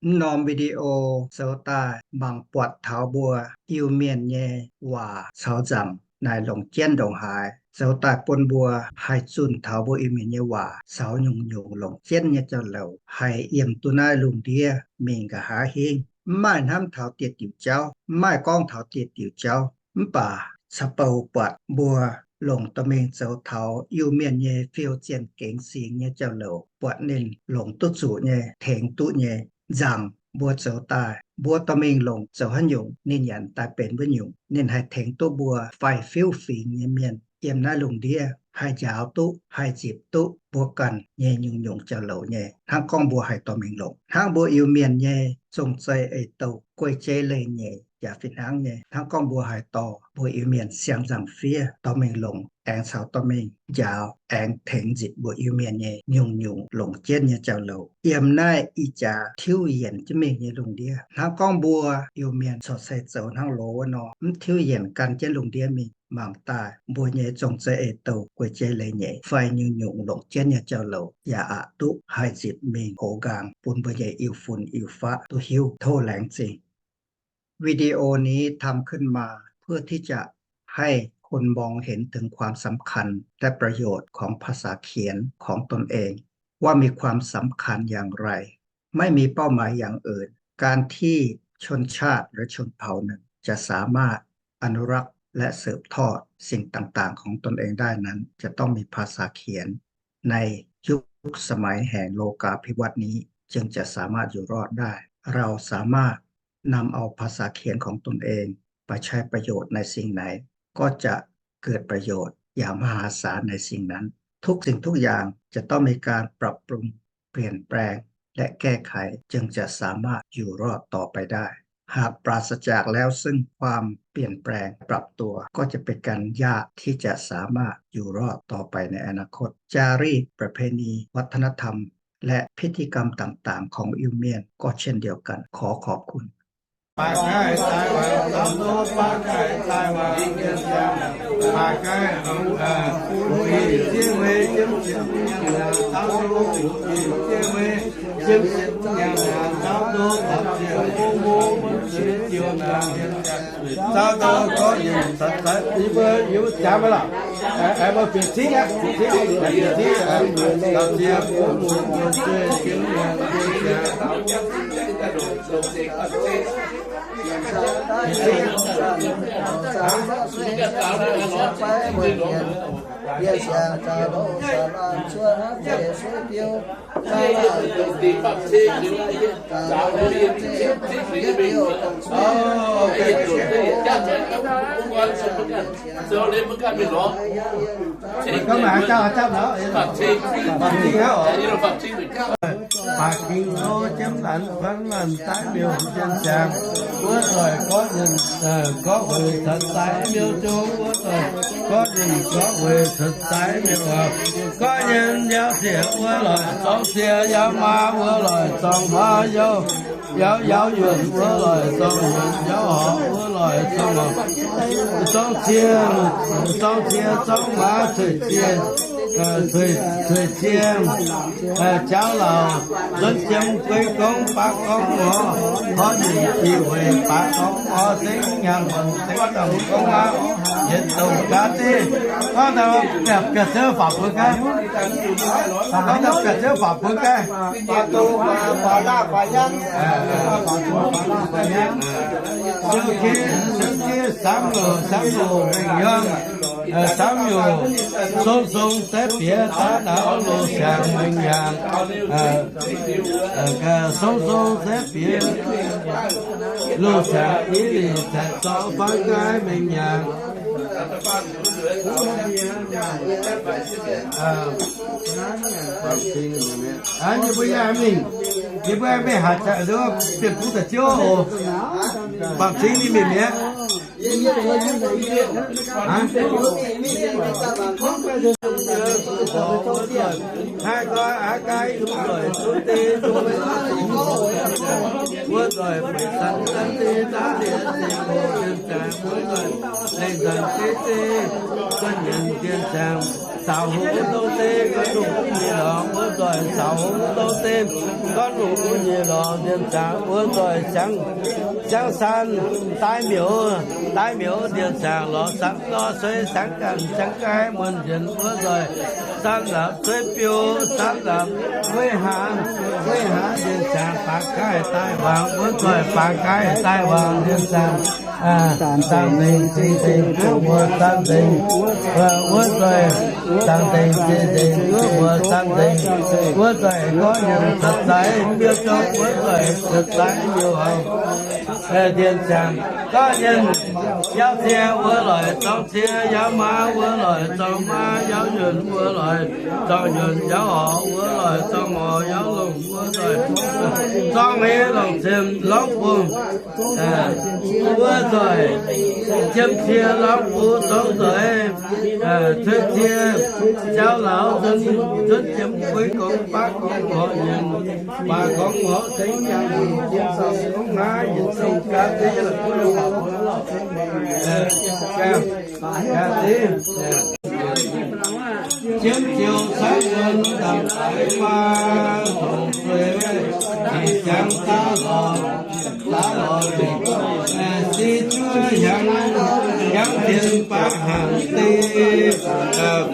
Mv norm video zoux daaih mangc buatc taux mbuo Iu-Mienh nyei waac caux nzaangc naaic longc jienv ndongc haaix, zoux daaih bun mbuo haih zunh taux mbuo Iu-Mienh nyei waac caux nyungc-nyungc longc jienv nyei jauv-louc haih yiem duqv naaiv lungh ndiev mingh nqa'haav hingv. Mv maaih hnamv taux dieh diuc jauv, mv maaih gorngv taux dieh diuc jauv, mv baac caqv-bouc buatc mbuo longc dorh mingh zoux taux Iu-Mienh nyei fiou zienh gengx singx nyei jauv-louc, buatc ninh longc duqv zuqc nyei, tengx duqv nyei, nzaangc mbuo zoux daaih, mbuo dorh mingh longc zoux haaix nyungc, ninh yaac daaih benx wuov nyungc. Ninh haih tengx duqv mbuo faix-fiuv fingx nyei mienh yiem naaiv lungh ndiev haih njaaux duqv, haih nzipc duqv mbuo ganh nyei nyungc-nyungc jauv-louc nyei, hnangv gorngv mbuo haih dorh mingh longc. Hnangv mbuo Iu-Mienh nyei zong zei eix-douh guei-jeiv leiz-nyeic yaac fih hnangv nyei. Hnangv gorngv mbuo haih dorh mbuo Iu-Mienh siang-nzangc-fiev dorh mingh longc, aengx caux dorh mingh njaaux, aengx tengx nzipc mbuo Iu-Mienh nyei nyungc-nyungc longc jienv nyei jauv-louc yiem naaiv ih jaax tiuv yienc jienv mingh nyei lungh ndiev. Hnangv gorngv mbuo Iu-Mienh corc se zoux hnangv loz wuov nor, mv tiuv yienc gan jienv lungh ndiev mingh, mangc daaih mbuo nyei zong zei eix-douh guei-jeiv leiz-nyeic fai nyungc-nyungc longc jienv nyei jauv-louc yaac aqc duqv haih nzipc mingh hoz nqaang bun mbuo nyei Iu-Fun Iu-Faqv duqv hiuv. Tov laengz zingh. Videoนี้ทำขึ้นมาเพื่อที่จะให้คนมองเห็นถึงความสำคัญ และประโยชน์ของภาษาเขียนของตนเอง ว่ามีความสำคัญอย่างไร ไม่มีเป้าหมายอย่างอื่น การที่ชนชาติหรือชนเผ่าหนึ่งจะสามารถอนุรักษ์และสืบทอดสิ่งต่างๆของตนเองได้นั้น จะต้องมีภาษาเขียนในยุคสมัยแห่งโลกาภิวัตน์นี้ จึงจะสามารถอยู่รอดได้ เราสามารถนำเอาภาษาเขียนของตนเองไปใช้ประโยชน์ในสิ่งไหน ก็จะเกิดประโยชน์อย่างมหาศาลในสิ่งนั้น ทุกสิ่งทุกอย่างจะต้องมีการปรับปรุง เปลี่ยนแปลง และแก้ไข จึงจะสามารถอยู่รอดต่อไปได้ หากปราศจากแล้วซึ่งความเปลี่ยนแปลง ปรับตัว ก็จะเป็นการยากที่จะสามารถอยู่รอดต่อไปในอนาคต จารีตประเพณี วัฒนธรรม และพิธีกรรมต่างๆของอิวเมียนก็เช่นเดียวกัน ขอขอบคุณ Zauv douh gorngv yienc caux zaaix, yie mbuo yiuc jaax maiv lorqc. Aengx mbuo bieqc cingv aqv, bieqc cingv, bieqc cingv, gauh ziex, bieqc cingv. Mv gunv maaih haaix jauv haaix jauv nor, faam cing aqv oc. Baac ging hlo jienv lanz kuanv lanz daiv miuc jien ziangx, wuov doic gorqv nzunc gorqv weic caux zaaix miuc zong, wuov doic gorqv nzunc gorqv weic caux zaaix miuc oc. Gorqv nzunc yaac siec wuov loic zorng siec yaac maa, wuov loic zorng maa yaac yaac yaac yuonc, wuov loic zorng yuonc yaac horpc, wuov loic zorng horpc. Zorng cie, zorng cie, zorng maa, cueic cie, cueic cie, jauv lauc, nzuonx jiem guei gorngv baav gorngv orv, horv nzunc ih hueic baav gorngv orv, zengv hnyangx muonc zengv domh gorngv aav, yietc dongh gaax zeiv. Gorngv daaih biauv-ziouv faaux bun gaax. Gorngv daaih biauv-ziouv faaux bun gaax. Siou kie, siou kie, samv loc, samv loc, mengh yangh, samv yoc, song song saeqv bieqc daav nauz loz-siangx mengh yangh, song song saeqv bieqc loz-siangx i lic caic zorqv fangv gaaiv mengh yangh. Yie mbuo yaac mingh, yie mbuo mingh haaix zanc nduov bienh bungx da'ziouv oc. Bangc cingx ninh mingh mi'aqv. Hnangv gorngv aav gaaiv wuov doic zunv deix zunv, wuov doic bueix caux zunv deix zunv deix, wuov doic lengh nzanc deix deix, guanh nyanc dien ziangx. Caux hungh wuov dongh se gorngv lungh wuov nyei lorz wuov nzoih, caux hungh wuov dongh se gorngv lungh wuov nyei lorz ndien ziangx wuov nzoih, siangv, siangv san daaih miuc, daaih miuc ndien ziangx lorz san nor sueiv siangv ganh siangv gaiv muonz njienx wuov nzoih, san lapc sueiv biou, san lapc gueiv hnangv, gueiv hnangv ndien ziangx bangc gaaih daaih wangc wuov nzoih, bangc gaaih daaih wangc ndien ziangx Dangh dengx cing dengx guoqv mbuo san dengx, wuov nzoih, dangh dengx cing dengx guoqv mbuo san dengx, wuov nzoih gorngv nyei cuotv zaaix miuc-douh, wuov nzoih cuotv zaaix miuc-horngh. Ndien ziangx gorngv nyei, yauv cie wuov loic zorng cie, yauv maa wuov loic zorng maa, yauv yuonh wuov loic zorng yuonh, yauv horc wuov loic zorng horc, yauv longh wuov nzoih zorng heix longc cien lorngv bung. Wuov nzoih jiem cie lorngv bung zorng nzoih, cuotv cie jauv lauz nzunc, nzunc jiem gueiv gorngv baav gorngv horc nyienc, baac gorngv horc cengx jangx jiem sauc gorngv haav yietc zungv gaax deix, gaax deix. Jiem ziouc cangv wuonx ndamc daic faang, tongc zueiz weih ziqc ziangx daav lorz, daav lorz, si zuov hnyangx, hnyangx dienx baav hnaangx deix,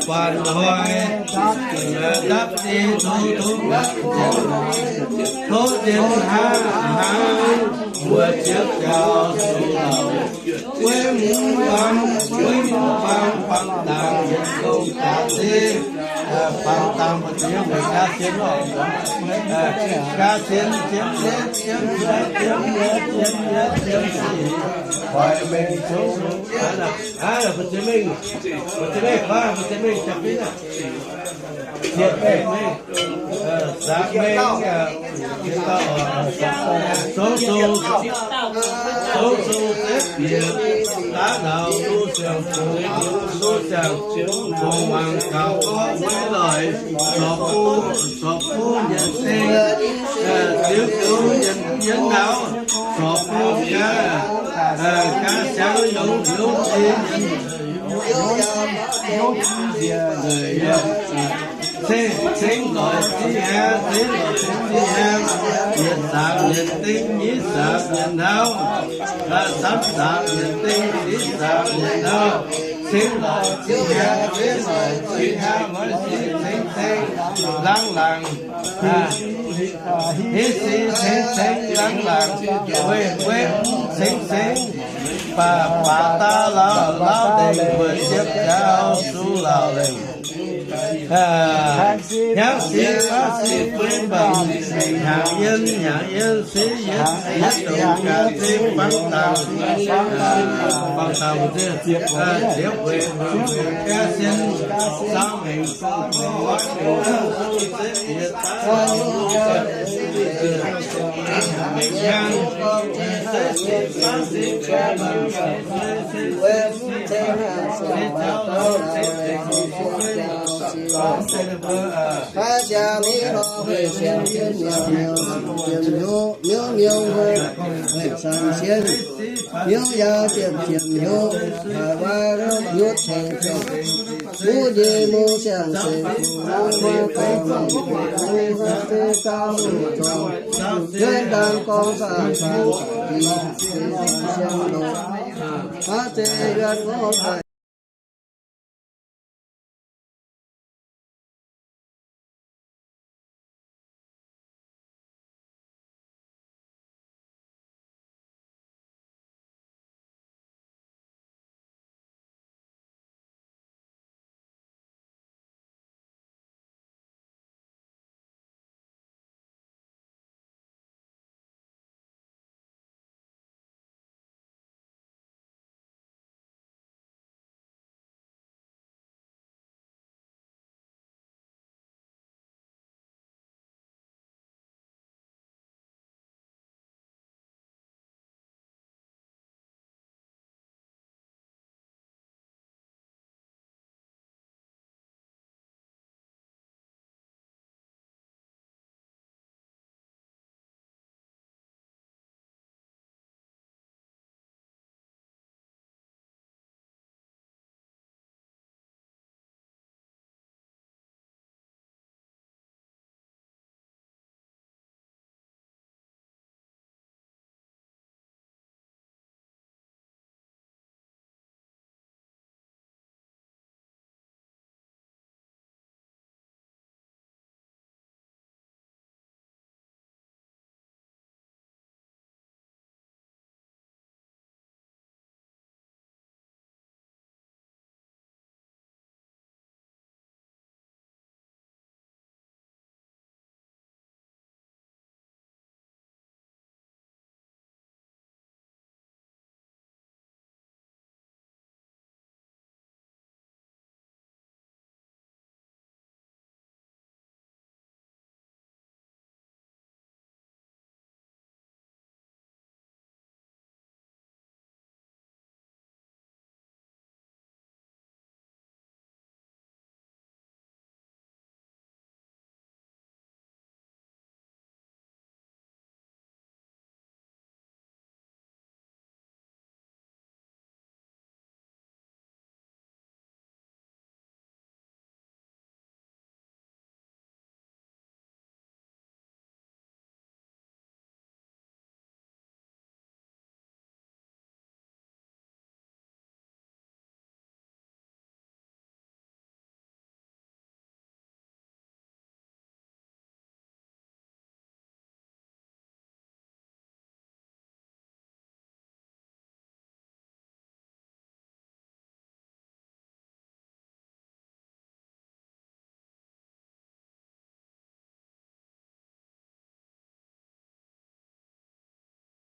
faanx hnoi dapv deix, tov, tov, tov dienx hnangv, hnangv mbuo ziepc jauv sung lauh. Gueiv mungv baamh, gueiv mungv baamh, baamh dangx yietc zungv gaax deix. Baamh dangx mbuo ziex weic gaav sienx oc. Gaav sienx ziepc yietv, ziepc yietv, ziepc yietv, ziepc yietv, ziepc siec, hoic mengh zungv. Aa, mbuo ziex mengh, mbuo ziex mengh, mbuo ziex mengh jaa-fin aac. Ziepc mengh, mengh, zaangc mengh, zungv zungv, zungv zungv setv bieqc daav ndau, duqv siang-fungx, duqv siang-fungx mangc gaux gorqv weiv loic, zorc bung, zorc bung nyienz ding, ziux bung nyienz, nyienz ndau, zorc bung gaax, gaax siang yungz, yungz zinh, ceng, ceng loic zinh hnangv, ceng loic zinh hnangv, yietc zaangc nyienz ding, nyic zaangc nyienz ndau, samv zaangc nyienz ding, ziepc zaangc nyienz ndau, ceng loic zinh hnangv, ceng loic zinh hnangv, ceng ceng, laangz laangc, hitv si ceng ceng, laangz laangc, weih weih ceng ceng, baac baac daaih lauh, lauh dengh mbuo ziepc jauv sung lauh lengh. Hnyangx sic, faanv sic, feix mbac, hnyangx yiem, hnyangx yiem, seix yietv, yietv dongh gaax deix, faanv dangx, faanv dangx, ziepc weic, gaav sienx, saau hengx, Miuc miuc hui, san sien, miuc yaac ziepc ziepc hnyouv, haic waac nyutc ceng ceng, muv nyei muv siang-seix, muv muv gorngv mangc, muv muv zeiv zaangv muv cong, yuonv daan gorngv faah faah, dingc dingc siang-longc, haav zeiz yuonv ngorc daaih